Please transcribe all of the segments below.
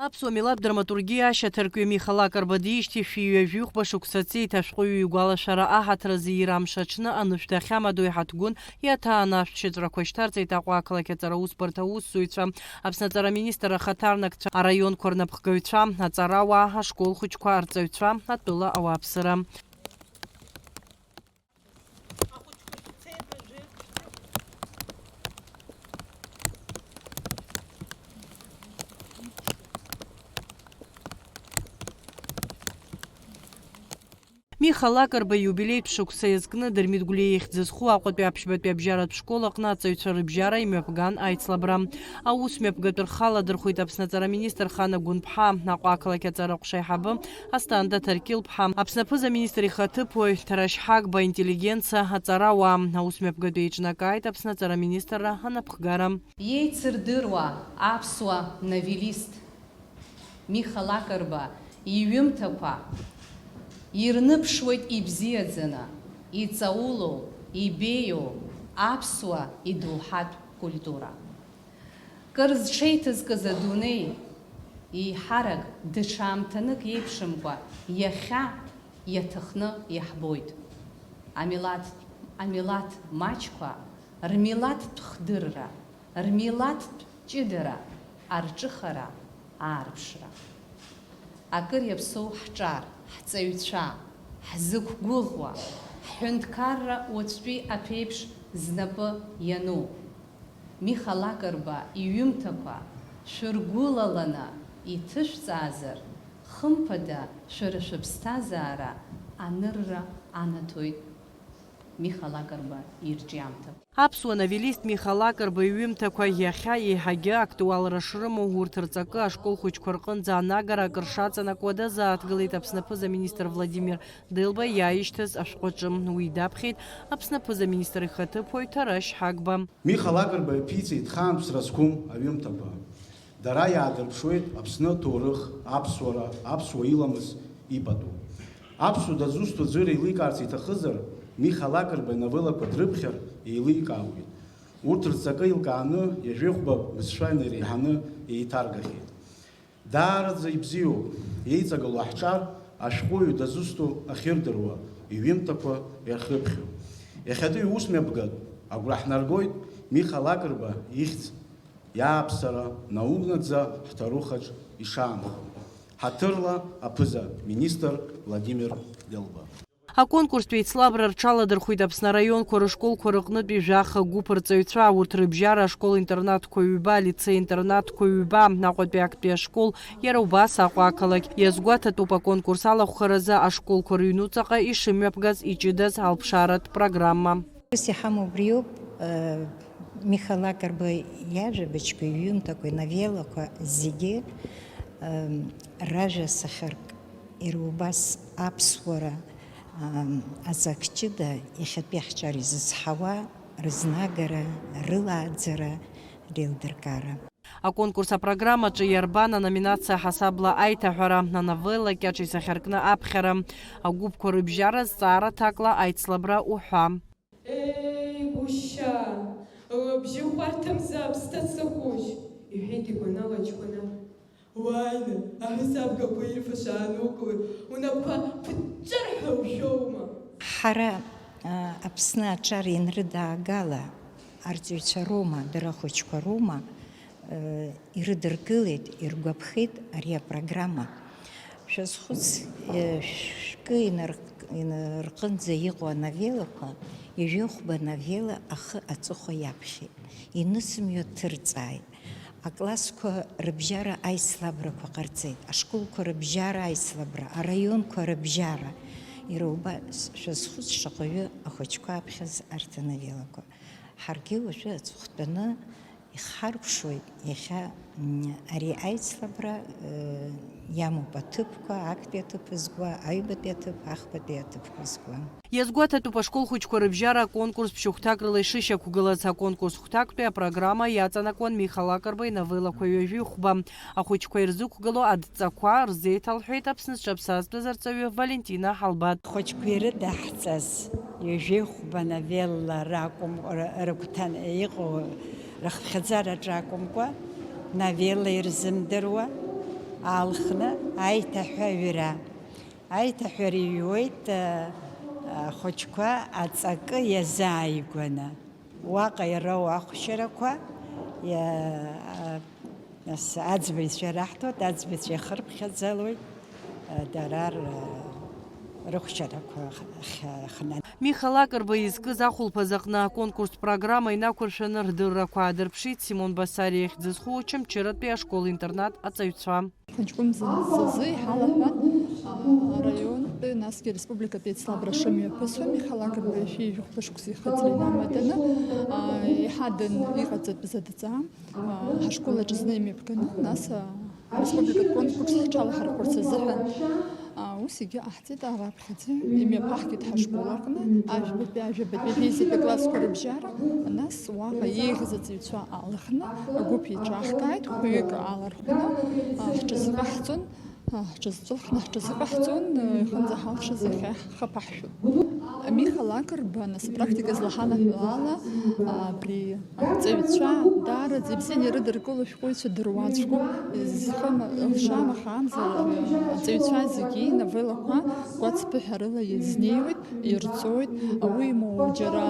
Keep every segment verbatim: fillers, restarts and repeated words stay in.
Аԥсуа милаҭ драматургиа ашьаҭаркҩы Миха Лакрба диижьҭеи шәи ҩажәихәба шықәса ҵит. Ашәҟәыҩҩы игәалашәара аҳаҭыр азы иира амш аҽны анышә дахьамадоу иҳаҭгәын, иаҭаан ашәҭ шьаҵәрақәа шьҭарҵеит Аҟәа ақалақь аҵара усбарҭа аусзуҩцәа, Аԥсны аҵара министр ахаҭарнакцәа, араионқәа рнапхгаҩцәа, аҵарауаа, ашкол хәыҷқәа арҵаҩцәа, атәыла ауааԥсыра. Миха Лакрба ииубилеитә шықәса иазкны Дырмит Гәлиа ихьӡ зху Аҟәатәи аԥшьбатәи абжьаратә школ аҟны аҵаҩцәа рыбжьара имҩаԥган аицлабра. Аус мҩаԥгатәы рхы аладырхәит Аԥсны аҵара министр Хана Гәынԥҳа, Аҟәа ақалақь аҵара ҟәша аиҳабы Асҭанда Ҭаркьыл-ԥҳа, Аԥсны аԥыза-министр ихаҭыԥуаҩ Ҭарашь Ҳагба, интеллигенциа, аҵарауаа. Аус мҩаԥгатәы еиҿнакааит Аԥсны аҵара министрра анапхгара. Иеицырдыруа аԥсуа новелист Миха Лакрба иҩымҭақәа ирныԥшуеит ибзиаӡаны, иҵаулоу, ибеиоу аԥсуа идоуҳатә культура. Кыр зҽеиҭазкыз адунеи, еиҳарак даҽа аамҭанык еиԥшымкәа, иахьа иаҭахны иаҳбоит. Амилаҭ, амилаҭ маҷқәа рмилаҭтә хдырра, рмилаҭтә ҷыдара, арҿыхара, аарԥшра. Акыр иаԥсоу ҳҿар, ҳҵаҩцәа, ҳзықәгәыӷуа, ҳҳәынҭқарра уаҵәтәи аԥеиԥш знапы иану. Миха Лакрба иҩымҭақәа шәыргәылаланы иҭышәҵаазар, хымԥада, шәара шәыԥсҭазаара анырра анаҭоит Миха Лакрба ирҿиамҭа. Аԥсуа новелист Миха Лакрба иҩымҭақәа иахьа еиҳагьы актуалра шрымоу, урҭ рҵакы ашкол хәыҷқәа рҟынӡа анагара акыр шаҵанакуа дазааҭгылеит Аԥсны аԥыза-министр Владимир Делба иааишьҭыз ашәҟәаҿы. Уи даԥхьеит Аԥсны аԥыза-министр ихаҭыԥуаҩ Ҭарашь Ҳагба. Миха Лакрба иаԥиҵеит хаантә сразқәым аҩымҭақәа. Дара иаадырԥшуеит Аԥсны аҭоурых, аԥсуара, аԥсуа иламыс ипату. Аԥсуа дызусҭоу аӡәыр еиликаарц иҭахызар, Миха Лакрба иновеллақәа дрыԥхьар еиликаауеит. Урҭ рҵакы еилкааны, ҩажәихәба бызшәа инареиҳаны еиҭаргахьеит. Даараӡа ибзиоуп, еиҵагылоу ҳҿар ашәҟәыҩҩы дызусҭоу ахьырдыруа, иҩымҭақәа иахьрыԥхьо. Иахьатәи иус мҩаԥгатә агәра ҳнаргоит Миха Лакрба ихьӡ иааԥсара наунагӡа ҳҭоурыхаҿ ишаанхо. Ҳаҭырла аԥыза-министр Владимир Делба. Аконкурстә еицлабра рҽаладырхәит Аԥсны араионқәа рышколқәа рыҟнытәи жәаха гәыԥ рҵаҩцәа. Урҭ рыбжьара ашкол-интернатқәа ҩба, алицеи-интернатқәа ҩба, Аҟәатәи актәи ашкол, иара убас Аҟәа ақалақь. Иазгәаҭатәуп аконкурс алахәхаразы ашколқәа рыҩнуҵаҟа ишымҩаԥгаз иҷыдаз алԥшааратә программа. Ус иҳамоу убриоуп, э, Миха Лакрба иажәабжьқәа, иҩымҭақәа, иновеллақәа зегьы, э, ражәа сахьарк, иара убас аԥсуара, Ам, аҵак ҷыда иахьатәи ҳҿар изызҳауа рызнагара, рылааӡара, реилдыркаара. Аконкурс апрограммаҿы иарбан аноминациа ҳасабла аиҭаҳәара, ановелла кьаҿ исахьаркны аԥхьара, агәыԥқәа рыбжьара зҵаара аҭакла аицлабра уҳәа. Еи, гәышьа, лыбжьы хәарҭамзаап сҭаца хәыҷ, иҳәеит игәанала аҷкәына. Уааины, аҳәсабгақәа ирфаша аанукылоит, унапқәа ԥыҷҷар ҳәа ушәоума? Ҳара, а, Аԥсны аҿар ианрыдаагала, арҵаҩцәа роума, дара ахәыҷқәа роума, э, ирыдыркылеит, иргәаԥхеит ари апрограмма. Шәазхәыц, э, шәкы инарк-, инарҟынӡа иҟоу ановеллақәа, ҩажәи хәба новелла ахы аҵыхәа иаԥхьеит, инысымҩа ҭырҵааит. Аклассқәа рыбжьара аицлабрақәа ҟарҵеит, ашколқәа рыбжьара аицлабра, араионқәа рыбжьара. Иара убас шәазхәыц шаҟаҩы ахәыҷқәа аԥхьаз арҭ ановеллақәа. Ҳаргьы уажәы аҵыхәтәаны ихҳаркәшоит иахьа, м, ари аицлабра, э, иамоуп аҭыԥқәа, актәи аҭыԥ згәа, аҩбатәи аҭыԥ, ахԥатәи аҭыԥқәа згәа. Иазгәаҭатәуп ашкол хәыҷқәа рыбжьара аконкурс ԥшьыхәҭак рыла ишышьақәгылаз. Аконкурс хәҭактәи апрограмма иаҵанакуан Миха Лакрба иновеллақәа ҩажәи хәба. Ахәыҷқәа ирзықәгылоу адҵақәа рзеиҭалҳәеит Аԥсны зҽаԥсазтәыз арҵаҩы Валентина Ҳалбаҭ. Ахәыҷқәа ирыдаҳҵаз ҩажәи хәба новелла ракәым-, р-, рыгәҭан-, иҟоу рыхԥхьаӡараҿы акәымкәа, новелла ирзымдыруа, Алхны аиҭаҳәаҩра. Аиҭаҳәара иҩуеит, а, ахәыҷқәа аҵакы иазааигәаны. Уаҟа ироуа ахәшьарақәа, иа-, а, нас аӡбаҩцәа раҳҭоит, аӡбаҩцәа ихырԥхьаӡалоит, а, дара р-, рыхәшьарақәа х-, х-, хнан. Миха Лакрба изкыз ахәылԥаз аҟны аконкурстә программа инақәыршәаны рдыррақәа аадырԥшит Симон Басариа ихьӡ зху Очамчыратәи ашкол-интернат аҵаҩцәа. Ҳаҷкәын зынӡазы иҳалаҳәан, аа, араионтәи, насгьы ареспубликатәи еицлабра шымҩаԥысуа, Миха Лакрба ишәи жәохәтәы шықәса ихыҵра инамаданы, аа, иҳадын иҟаҵатәыз адҵа, аа, ҳашкол аҿы зны имҩаԥганы, нас, аа, ареспубликатә конкурс ҳҽалаҳархәырц азыҳәан, аа, ус егьыҟаҳҵеит, араԥхьаӡа имҩаԥаҳгеит ҳашкол аҟны, ажәбатәи, ажәабатәи, аҩбатәи классқәа рыбжьара, нас уаҟа еиӷьыз аҵаҩцәа алхны, агәыԥ еиҿаҳкааит, хәҩык алархәны, аа, ҳҽазыҟаҳҵон, аа, ҳҽазҵәылхны ҳҽазыҟаҳҵон, ихынӡаҳалшаз иахьа ҳхаԥаҳшәон. Миха Лакрба, нас, апрактика злаҳанаҳәо ала, аа, абри аҵаҩцәа даараӡа ибзианы ирыдыркыло шәҟәыҩҩцәа дыруаӡәкуп, зхы ма-, лшьамаха амза, аҵаҩцәа зегьы иновеллақәа кәац ԥыҳәарыла иазнеиуеит, ирҵоит, уимоу џьара,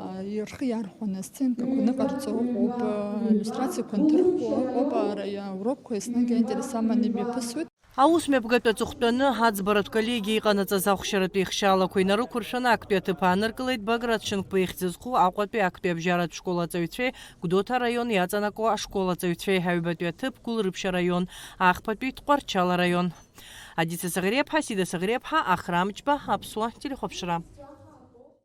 аа, рхы иархәаны сценкақәа ныҟарҵо ыҟоуп, аа, иллиустрациақәа нҭырхуа ыҟоуп, аа, ра-, аурокқәа еснагь аинтерес аманы имҩаԥысуеит. Аусмҩаԥгатә аҵыхәтәаны аӡбаратә коллегиа иҟанаҵаз ахәшьаратә еихшьаалақәа инарықәыршәаны актәи аҭыԥ ааныркылеит Баграт Шьынқәба ихьӡ зху Аҟәатәи актәи абжьаратә школ аҵаҩцәеи Гәдоуҭа араион иаҵанакуа ашкол аҵаҩцәеи, аҩбатәи аҭыԥ Гәылрыԥшь араион, ахԥатәи Тҟәарчал араион. Адица Саӷреиаԥҳа, Сида Саӷреиаԥҳа, Ахрам Ҷба, Аԥсуа телехәаԥшра.